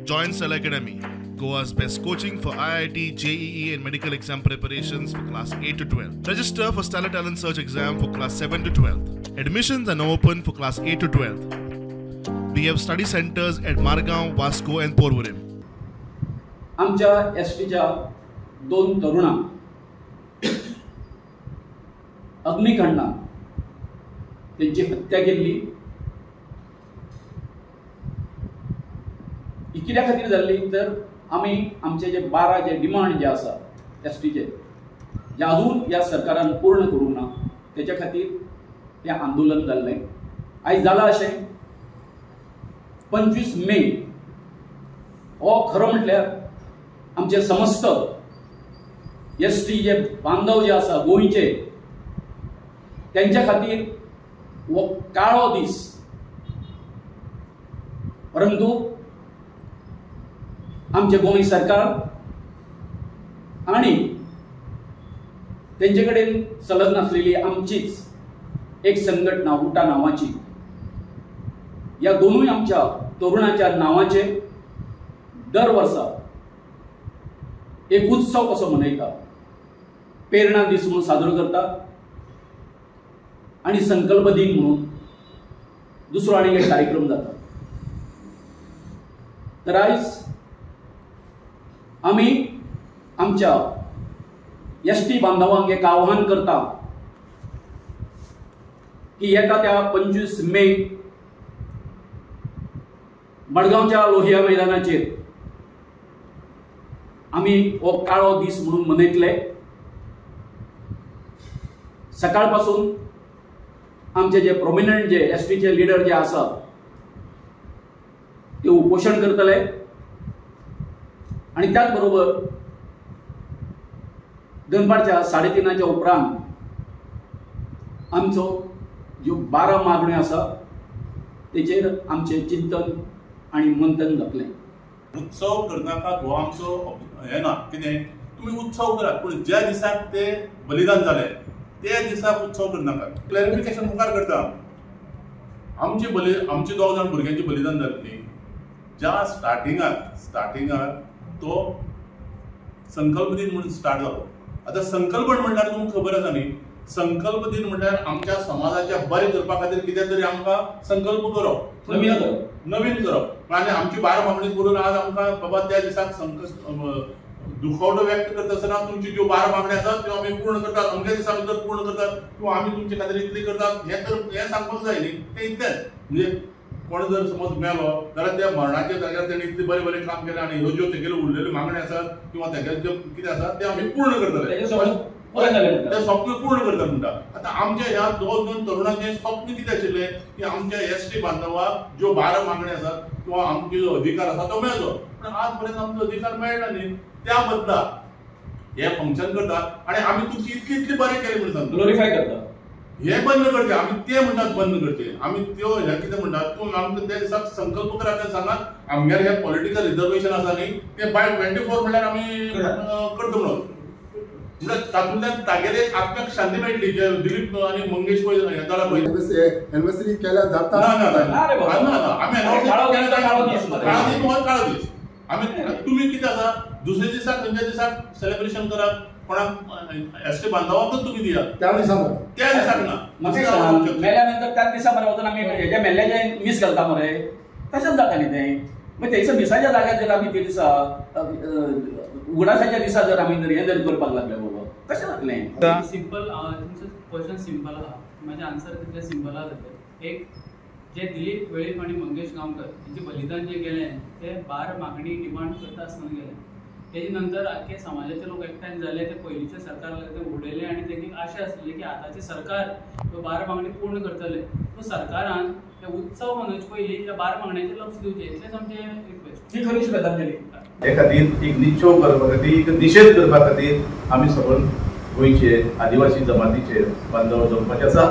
Join Stellar Academy, Goa's best coaching for IIT, JEE and medical exam preparations for class 8 to 12. Register for Stellar Talent Search exam for class 7 to 12. Admissions are now open for class 8 to 12. We have study centers at Margao, Vasco and Porvorim. आमच्या S टीच्या दोन तरुणांक अग्निकांडान तेंची हत्या केल्ली. ही कित्या खातीर जाल्ली तर आमी आमचे जे 12 जे डिमांड जे आसा एस टीचे जे अजून ह्या सरकारान पूर्ण करूंक ना तेच्या खातीर हें आंदोलन जाल्लें. आयज जालां अशें 25 मे हो खरो म्हटल्यार आमचे समस्त एस टी जे बांधव जे आसा गोंयचे तेंच्या खातीर हो काळो दीस. परंतु आमचे गोंय सरकार आनी तेंचे कडेन संलग्न आसलेली आमचीच एक संघटना उटा नांवाची ह्या दोनूय आमच्या तरुणाच्या नांवाचे दर वर्सा एक उत्सव कसो मनयता, प्रेरणा दीस म्हणून साजरो करता आनी संकल्प दिन म्हणून दुसरो आनी एक कार्यक्रम जाता. तर आयज आमी आमच्या एस टी बांधवांक एक आव्हान करता की येता त्या 25 मे मडगांवच्या लोहिया मैदानाचेर आमी हो काळो दीस म्हणून मनयतले. सकाळ पासून आमचे जे प्रोमिनंट जे एस टीचे लिडर जे आसात ते उपोशण करतले आनी त्याच बरोबर दनपारच्या 3:30 उपरांत आमचो ज्यो 12 मागण्यो आसा तेचेर आमचें चिंतन आनी मंथन जातलें. उत्सव करनाकात हो आमचो हें ना, कितें तुमी उत्सव करात पूण ज्या दिसाक ते बलिदान जाले त्या दिसाक उत्सव करनाकात. क्लॅरिफिकेशन मुखार करता. आमचे दोग जाण भुरग्यांचे बलिदान जालें न्ही, ज्या स्टार्टिंगाक तो संकल्प दिन म्हणून स्टार्ट जालो. आतां संकल्प म्हणल्यार तुमकां खबर आसा न्ही, संकल्प दिन म्हणल्यार आमच्या समाजाच्या बरें करपा खातीर कितें तरी आमकां संकल्प करप, नवीन करप. आनी आमची 12 मागणी करून आज आमकां बाबा त्या दिसाक दुखवटो व्यक्त करता आसतना तुमची ज्यो 12 मागण्यो आसात त्यो आमी पूर्ण करतात, अमक्या दिसा भितर पूर्ण करतात किंवा आमी तुमचे खातीर इतली करतात, हें तर हें सांगपाक जाय न्ही. तें इतलेंच म्हणजे कोण जर समज मेलो जाल्यार त्या मरणाच्या जाग्यार तेणें इतलें बरें बरें काम केलें आनी ह्यो ज्यो तेगेल्यो उरलेल्यो मागण्यो आसात किंवा तेगेलें ज्यो कितें आसा तें आमी पूर्ण करतले, तें स्वप्न पूर्ण करता म्हणटा. आतां आमच्या ह्या दोन तरुणांचें स्वप्न कितें आशिल्लें की आमच्या एस टी बांधवाक ज्यो 12 मागण्यो आसात किंवा आमचो जो अधिकार आसा तो मेळचो, पूण आज पर्यंत आमचो अधिकार मेळना न्ही. त्या बदला हे फंक्शन करतात आनी आमी तुमची इतली इतली बरें केलें म्हणून सांगता, ग्लोरिफाय करता. हे बंद करचे, आमी ते म्हणटात बंद करचे. आमी त्यो हे कितें म्हणटात तूं आमकां त्या दिसाक संकल्प करात आनी सांगात आमगेले हे पॉलिटिकल रिजर्वेशन आसा न्ही ते बाय 24 म्हणल्यार आमी करता म्हणून. म्हणल्यार तातूंतल्यान तागेले आत्म्याक शांती मेळटली. जे दिलीप आनी मंगेश पळय हें जाला पळय एनिवर्सरी केल्यार जाता ना ना ना आमी काळो दीस आमी तुमी कितें आसा दुसऱ्या दिसाक खंयच्या दिसाक सेलिब्रेशन करात, कोणाक एस टी बांधवांकच तुमी दियात त्या दिसाक, त्या दिसाक ना मेल्या नंतर त्याच दिसा मरे वचून आमी हेज्या मेल्ल्याचें मीस घालता मरे, तशेंच जाता न्ही तें. मागीर तेच्या मिसाच्या जाग्यार जर आमी ते दिसा उगडासाच्या दिसा जर आमी जर हें जर करपाक लागले बाबा कशें जातलें. सिंपल तुमचो क्वेश्चन सिंपल आहा, म्हाजें आन्सर तितलें सिंपल आहा जातलें. एक जे दिलीप वेळीप आनी मंगेश गांवकर हेंचें बलिदान जें गेलें तें 12 मागणी डिमांड करता आसतना गेलें. तेजे नंतर आख्खे समाजाचे लोक एकठांय जाले, ते पयलींचे सरकार ते उडयले आनी तेंची आशा आसली की आतांचें सरकार ह्यो 12 मागणी पूर्ण करतले. सो सरकारान ते उत्सव मनोवचे पयलीं त्या 12 मागण्यांचेर लक्ष दिवचें, इतलेंच आमचें रिक्वेस्ट. ही खरी श्रद्धांजली. हे खातीर एक निश्चोव करपा खातीर, एक निशेध करपा खातीर आमी सगळे गोंयचे आदिवासी जमातीचे बांधव जमपाचे आसा.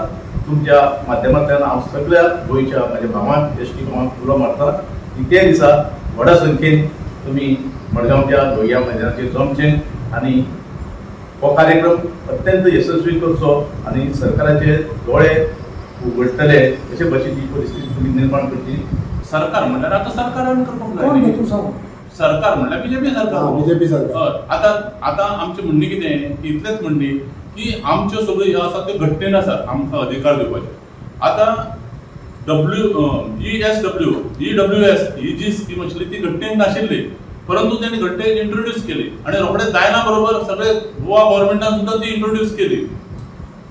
तुमच्या माध्यमांतल्यान हांव सगळ्या गोंयच्या म्हाज्या भावांक, एस टी भावांक उलो मारता की ते दिसा व्हडा संख्येन तुमी मडगांवच्या लोहिया मैदानाचेर जमचें आनी हो कार्यक्रम अत्यंत यशस्वी करचो आनी सरकाराचे दोळे उगडटले अशे भशेची परिस्थिती तुमी निर्माण करची. सरकार म्हणल्यार आतां सरकारान करपाक जाय. सरकार म्हणल्यार बीजेपी सरकार, बीजेपी सरकार. आतां आतां आमचें म्हणणें कितें, इतलेंच म्हणणें की आमच्यो सगळ्यो ह्यो आसा त्यो घटनेन आसा आमकां अधिकार दिवपाचे. आतां ESW EWS ही जी स्कीम आशिल्ली ती घटनेन नाशिल्ली, परंतु तेणी घटनेन इंट्रोड्यूस केली आनी रोखडें जायना बरोबर सगळे गोवा गव्हर्मेंटान सुद्दां ती इंट्रोड्यूस केली.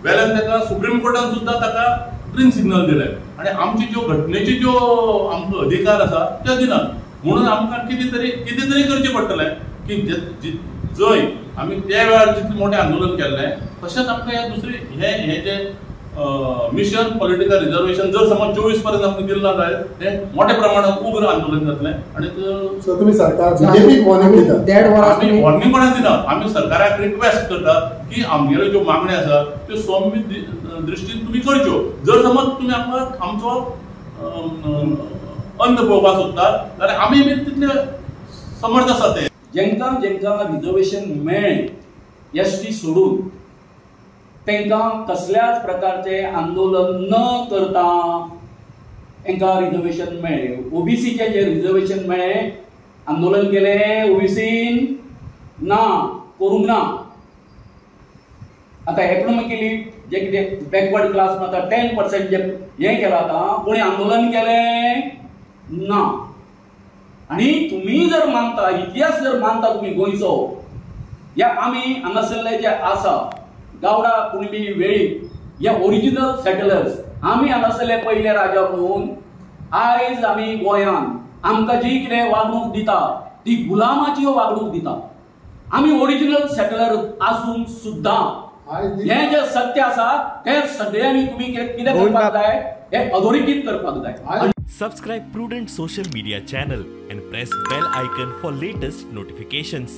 वेल्यान ताका सुप्रीम कोर्टान सुद्दां ताका ग्रीन सिग्नल दिलें आनी आमची ज्यो घटनेची ज्यो आमकां अधिकार आसा त्यो दिनात. म्हणून आमकां कितें तरी करचें पडटलें की जंय आमी त्या वेळार जितलें मोठें आंदोलन केल्लें तशेंच आमकां ह्या दुसरी हे हे जे मिशन पॉलिटिकल रिजर्वेशन जर समज 24 पर्यंत आमकां दिलें ना जायत तें मोठ्या प्रमाणात उग्र आंदोलन जातलें. आनी तुमी सरकार बीजेपीक वॉर्निंग दिता? आमी वॉर्निंग कोणाक दिना, आमी सरकाराक रिक्वेस्ट करता की आमगेल्यो ज्यो मागण्यो आसा त्यो सौम्य दृश्टीन तुमी करच्यो. जर समज तुमी आमकां आमचो अंत पळोवपाक सोदतात जाल्यार आमी बी तितले समर्थ आसा. ते जेंकां जेंकां रिजर्वेशन मेळ्ळें एस टी सोडून तांकां कसल्याच प्रकारचें आंदोलन न करता तांकां रिजर्वेशन मेळ्ळें. ओबीसीचें जें रिजर्वेशन मेळ्ळें आंदोलन केलें ओबीसीन ना, करूंक ना. आतां इकॉनॉमिकली जे कितें बॅकवर्ड क्लास आतां 10% जे हें केलां आतां कोणी आंदोलन केलें ना. आनी तुमी जर मानता, इतिहास जर मानता तुमी गोंयचो, या आमी हांगासरले जे आसा गावडा कुणबी वेळीप हे ओरिजिनल सेटलर्स, आमी हांगासरले पयले राजा पळोवन आयज आमी गोंयान आमकां जी कितें वागणूक दिता ती गुलामाची वागणूक दिता. आमी ओरिजिनल सेटलर आसून सुद्दां हें जें सत्य आसा तें सगळ्यांनी तुमी कितें करपाक जाय हें अधोरेखीत करपाक जाय. Subscribe Prudent social media channel and press bell icon for latest notifications.